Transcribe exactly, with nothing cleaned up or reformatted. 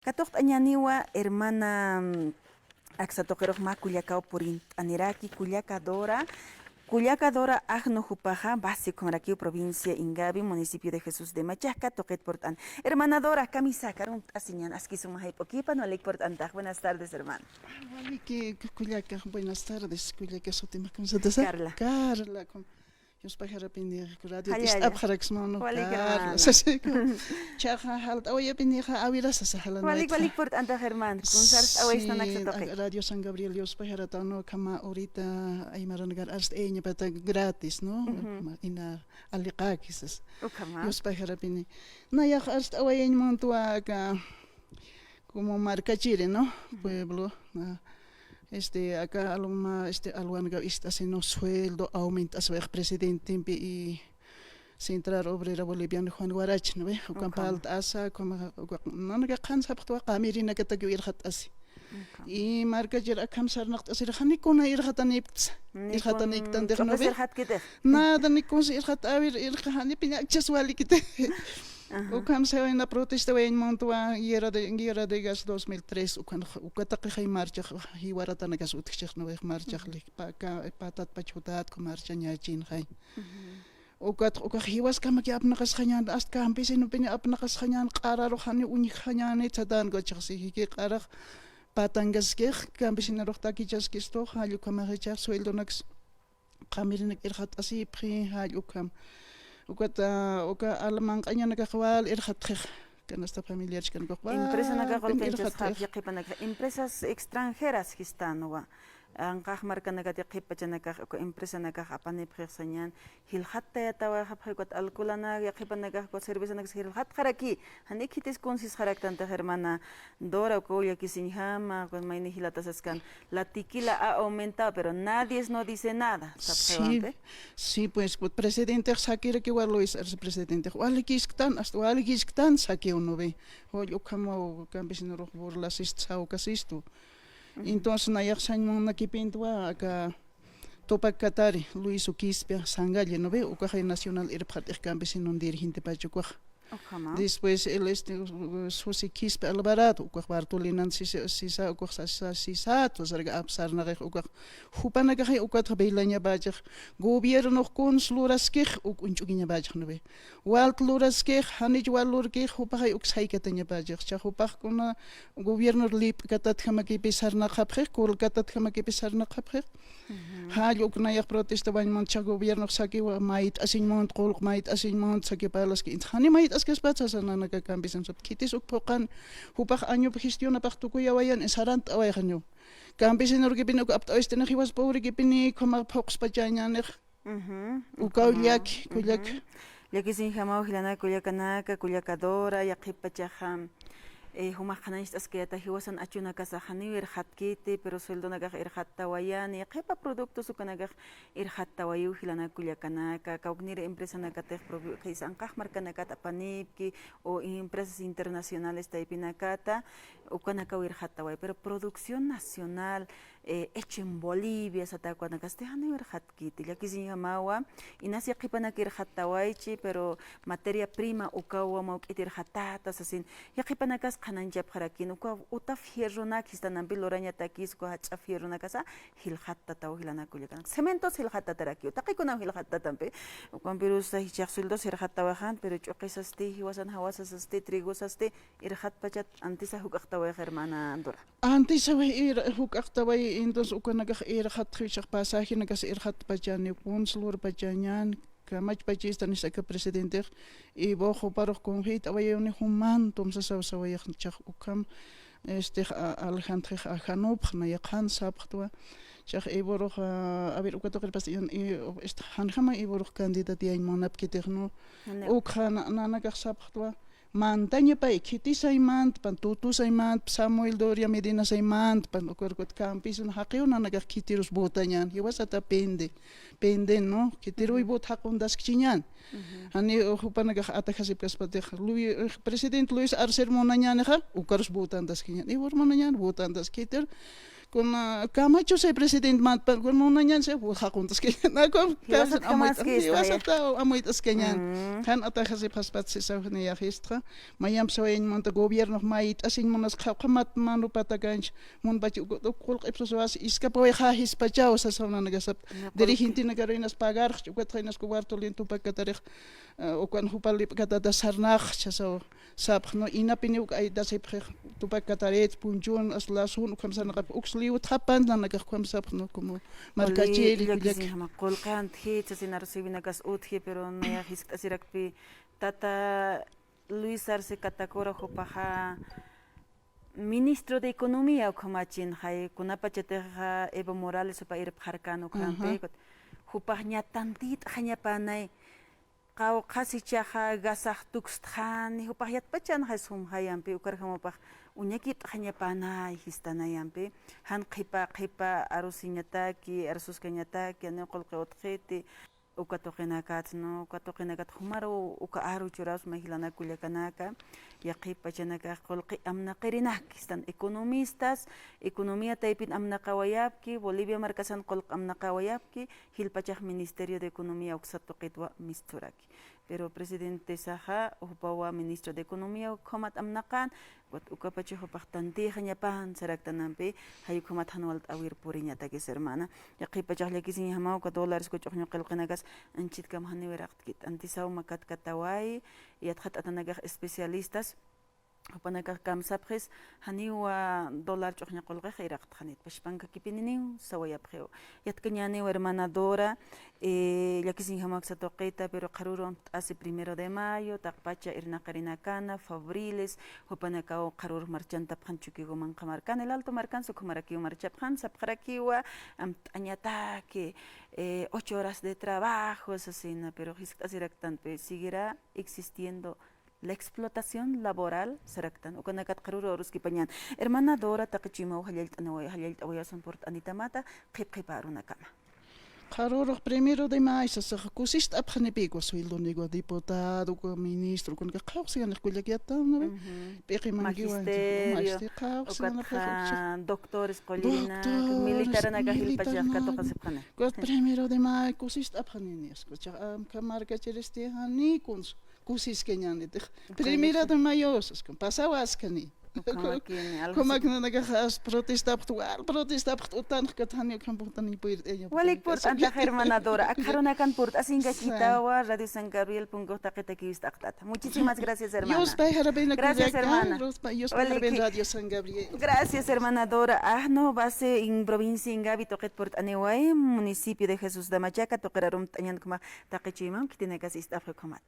Katuqt'añäniwa hermana, mm, aksa tuqirux mä kullakaw purint'aniraki, kullaka Dora. Kullaka Dora ajnu jupaxa, base ukhamarakiw provincia Ingavi, municipio de Jesús de Machaca, tuqit purt'an. Hermana Dora, kamisa, karumt'asiñan, aski suma jayp'ukipan, walik purt'antax. Buenas tardes, hermana. Waliki, kullaka, buenas tardes, kullaka, sutimax kamsatasa. Carla. Carla, kum-, Yuspajarapini, radio ist'apxaraksmanu, Carla, sasiku. Chaxa, jalt'awayapinixa, awira sasa jalanayta. Walik, walik purt'antax, hermana. Kunsarst'awaystan aksa tuqi. Radio San Gabriel, yuspajaratanu, kama ahorita, aymaranakar arst'ayañapata gratis, ¿no? Ma-, ina aliqaki sasa. Ukhama. Yuspajarapini. Nayax arst'awayañ muntwa aka, como markachiri, ¿no? Pueblo, ah, este, aka alma, este, alwanakaw ist'asi, ¿no? Sueldo aument'aswayax presidentempi y Central Obrera Boliviana Juan Guarachi, ¿no ve? Ukan palt'asa, como, uka, nanaka qhan sapxtwa qamirinakatakiw irxat'asi. Y markachir akham sarnaqt'asir, jani kuna irxatanipktsa. Irxataniktan, ¿no ve? Nada, ni kunsa irxat, a ver, irxa, janipiñ akchas walikiti. Ukham sawayna protestawayañ muntwa, guerra de, guerra de gas dos mil tres, ukan, uka taqixay marchax, jiwaratanakas utjchix, ¿no ve? Marchax, li, pa, ka, patat pachhutat, ku marchañächinxay. Ukat, ukax jiwaskamaki apnaqasxañän, hasta campesinopini apnaqasxañän, q'ararux jani uñjxañäni, satänkachax, si, jiki q'arax patankaskix, campesinarux takichaskistu, jall ukhamax jichhax sueldonaks qamirinak irxat'asipxi, jall ukham. Ukat, uka almanq'añanakax wal irxatxix, canasta familiar chhikanak wal irxatxix. Empresanakax wal irxatxix. Yaqhipanakax, empresas extranjeras jistänwa. Anqax markanakat yaqhip pachanakax, uka empresanakax apanipxix sañän, jilxattayatawayxapxi, ukat alcoholanak, yaqhipanakax, ukat cervezanakax jilxatxaraki, jani khitis kunsisxaraktantix hermana Dora, ukaw llakisiñjama, ukat mayni jilata saskan, la tequila ha aumentado, pero nadie no dice nada, sapxiwampi. Sí, pues, pues, presidentex sakirakiwa Luis, arsi presidentex, walikisktan, hasta walikisktan sakiw, ¿no ve? Jull ukhamaw campesinarux burlasistu, sawkasistu. Entonces, nayax sañ munakipintwa aka Tupac Katari, Luis Quispe Sangalle, ¿no ve? Ukaxay nacional irpxatix campesinon dirigente pacha ukax. Después, él, este, Susi Quispe Alvarado, ukax Bartolinan sisa, sisa, ukax sasa, sisa, tusarga apsarnaxix, ukax jupanakaxay, ukatxa velañapachax, gobiernox kuns luraskix, uk uñch'ukiñapachax, ¿no ve? Walt luraskix, janich wal lurkix, jupaxay uk saykatañapachax. Cha jupax kuna gobierno lip'katatjamakipi sarnaqapxix, kulkatatjamakipi sarnaqapxix. Jall uk nayax protestawañ munt, cha gobiernox sakiwa mayt'asiñ munt, qullq mayt'asiñ munt, saki parlaski. Jani mayt'askaspat sasa nanaka campesinosap. Khitis uk phuqan, jupax añup gestionapax tukuyawayan, sarant'awayxañu. Campesinurkipini uk apt'awaystanix, jiwas pobrekipini, ukhamax phuqspachañänix. Ukaw llaki, kullaka. Llakisiñjamaw jilanaka kullakanaka, kullaka Dora, yaqhip pachaxa, eh, jumax qhanañcht'askayäta jiwasan achunakasa janiw irxatkiti, pero sueldonakax irxattawayani, yaqhipa productos ukanakax irxattawayiw jilanaka kullakanaka, kawkniri empresanakatix produ-, khaysa anqax markanakat apanipki, o empresas internacionales taypinakata, ukanakaw irxattaway, pero producción nacional, eh, hecho en Bolivia, satakuanakasti janiw irxatkiti, llakisiñjamawa, inas yaqhipanak irxattawaychi, pero materia prima ukawa mawk'it irxatäta sasin, yaqhipanakas qhanañchapxarakin, uka uta fierronak jistanampi lurañatakis, uka jach'a fierronakasa, jilxattataw jilanak kullakanak. Cementos jilxattatarakiw, taqikunaw jilxattatampi, ukampirusa jichhax sueldos irxattawayxan, pero ch'uqisasti, jiwasan jawasasasti, trigosasti, irxatpachat antisa juk'aqtawayxa hermana Dora. Antisaway ir-, juk'aqtaway, entonces ukanakax irxatxi, jichhax pasajenakas irxatpachani, kuns lurpachañän, kamachpachistan saka presidentex, Ivo juparux kunjit'awayuni jumantum sasaw sawayax, jichhax ukham, este, a-, aljantxix ajanupx, nayax qhan sapxtwa, jichhax Ivorux, a, a ver, uka tuqirpas, i-, este, janjama Ivorux candidateañ munapkitix, ¿no? Ukxa na-, nanakax sapxtwa, mantañapay, khitisay mantpan, tutusay mantpan, Samuel Doria Medinasay mantpan, ukarkut campesino jaqiw nanakax khitirus votañän, jiwasata pende, penden, ¿no? Khitiruy vot jaquntaskchiñän. Jani, uh, jupanakax atajasipkaspatix, Luis, uh, presidente Luis Arce munañänixa, ukarus votantaskiñän. Ivor munañän, votantas khitir, Kuna kamachu si presidente matpan, kun munañan si, pues, jaquntaskañan, naku, jiwasat kamsa, kamaskista, jiwasata amuyt'askañan. Mm. Jan atajasipxaspat sisaw janiyajistxa, mayamp sawayañ munta gobiernox mayt'asiñ munas qhawqha mat manupatakanch, munpach uk, uk qullqipsuswas, iskapawayxäjispachaw sasaw nanakasapta. Dirigentena karunas pagarxch, ukatxa inas cuarto lin Tupak Katarix, eh, ukan jupa lip'katata sarnaxcha saw. Sapxnu, inapiniw k'aytasipxix Tupak Katarit, Punchun, Aslasun, ukham sarnaqap, uks liwtxapan nanakax ukham sapxnu, como markachiri, kullak. Qullqi antjit, sasin arsuwinakas utji, pero nayax jiskt'asirakpi, tata Luis Arce Catacora jupaxa ministro de Economía ukhamachinxay, kunapachatixa Evo Morales jupa irpxarkan ukhampi, jupax ña tantit'xañapanay, qawqhas jichhaxa gasax tukstxani, jupax yatpachanxay sumxayampi, ukarjamapax uñakipt'xañapanay jistanayampi, jan qhipa, qhipa arusiñataki, arsuskañataki, janiw qullqi utjiti, uka tuqinakat, ¿no? Uka tuqinakat jumaru uka aru churasma jilanak kullakanaka, yaqhip pachanakax qullqi amnaqirinak jistan, economistas, economía taypin amnaqawayapki, Bolivia markasan qullq amnaqawayapki, jilpachax Ministerio de Economía uksa tuqitwa mistsuraki. Pero presidentesaxa, jupawa Ministro de Economía ukhamat amnaqan, ukat ukapachax jupax tantixañapan saraktanampi, jay ukhamat jan walt'äwir puriñatakis, hermana. Yaqhipachax llakisiñjamaw uka dólares kuch'uxñu qillqinakas, anchitkam janiw iraqtkit. Antisaw makatkataway, yatxatt'atanakax especialistas, jupanakax kamsapxis, janiw dólar ch'uxña qullqix iraqtxanit, pachpankakipininiw sawayapxiw. Yatkañäniw hermana Dora, eh, llakisiñjamaw aksa tuqita, pero qharürux amtt'asi primero de mayo, taqpacha irnaqirinakana, Fabriles, jupanakaw qharürux marchantapxan Chuquigo manqha markan, El Alto markan, ukhamarakiw marchapxan, sapxarakiwa, amtt'añataki, eh, ocho horas de trabajo, sasina, pero jiskt'asiraktanpi, seguirá existiendo la explotación laboral saraktan. Ukanakat qharüru aruskipañan. Hermana Dora, taqi chuymaw jallallt'awa-, jallallt'awayaspan purt'anitamata, qhip qhipa arunakama. Qharürux primero de mayo sasaxa kusist'apxanipï, uka sueldonïwa diputado, uka ministro, ukanakax qhawqsiñanix kullakiyata, ¿no ve? P'iqimankiwa, magisterio, magisterio, qhawqsiñanapxi, ukatxa doctores, qullirinak, militaranakax jilpachax katuqasipxani. Ukat primero de mayo kusist'apxanini, ukat markachiristi jani kunsa. Kusiskañänitix. Primero de mayo, saskan, pasawaskani. Ukhamakini, algo así. Ukhamak nanakax protestapxt, wal protestapxt, utanx kat jani ukham purt'aniñ puyirt'aña. Walik purt'antax hermana Dora, ak arunakan purt'asinkakitawa, Radio San Gabriel punkux taqitakiw ist'apxtata. Muchísimas gracias, hermana. Dios pay jarabina. Gracias, hermana. Dios pay jarabina, Radio San Gabriel. Gracias, hermana Dora. Ajno, base en provincia Ingavi tuqit purt'aniway, municipio de Jesús Damachaca, tuqir arumt'añan ukhamax taqi chuymam, khitinakas ist'apxi ukhamat.